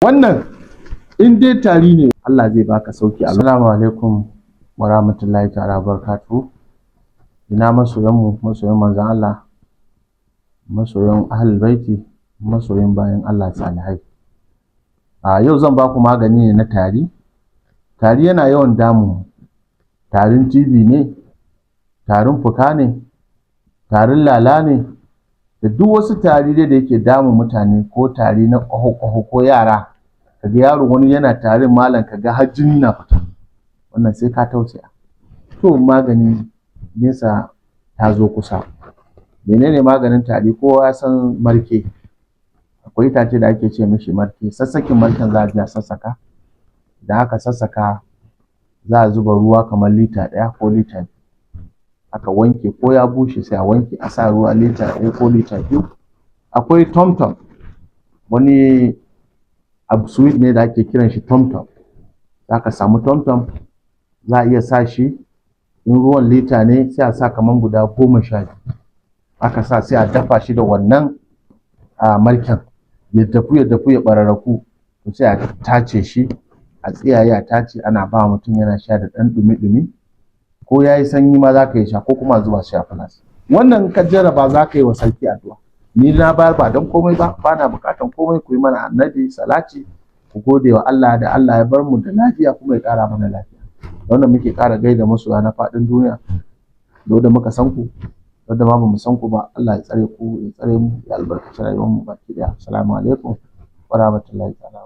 Wannan in dai tari ne, Allah zai baka sauki. Assalamu alaikum wa rahmatullahi ta'ala barakatuhu. Ina masoyanmu, masoyan manzon Allah, masoyan ahlul baiti, masoyan bayan Allah salihai. A yau zan baku magani ne na tari. Tari yana yawan damun, tarin TB ne, tarin fuka ne, tarin lala ne, da duk wasu tari dai da yake damun mutane, ko tari na ƙwaho-ƙwaho, ko yara, kaga yaro wani yana tarin, malam, kaga har jini na fita. Wannan sai ka tausaya. To, magani nesa ta zo kusa. Menene maganin tari? Kowa ya san marke. Akwai itace da ake ce mishi marke. Sassakin marken za a je a sassaka. Idan aka sassaka, za a zuba ruwa kamar lita 1 ko lita 2. Aka wanke, ko ya bushe, sai a wanke, a sa ruwa lita 1 ko lita 2. Akwai tomtom, wani abu sweet ne da ake kiran shi tomtom. Za ka samu tomtom, za a iya sa shi. In ruwan lita ne, sai a sa kamar guda 12. Aka sa, sai a dafa shi da wannan a marken, ya dafu, ya dafu, ya ɓararraku. To, sai a tace shi, a tsiyaye, a tace, ana ba mutum yana sha da ɗan ɗumi-ɗumi, ko ya yi sanyi ma za ka yi sha, ko kuma a zuba shi a flask. Wannan ka jarraba, za ka yi wa sarki addu'a. Ni na bayar ba don komai ba, ba na buƙatan komai. Ku yi mana annabi salati, ku gode wa Allah da Allah ya bar mu da lafiya kuma ya ƙara mana lafiya. Wannan muke ƙara gaida masoya na faɗin duniya, da wanda muka san ku, wanda ma bamu san ku ba. Allah ya tsare ku, ya tsare mu, ya albarkaci rayuwar mu baki ɗaya. Assalamu alaikum wa rahmatullahi ta'ala.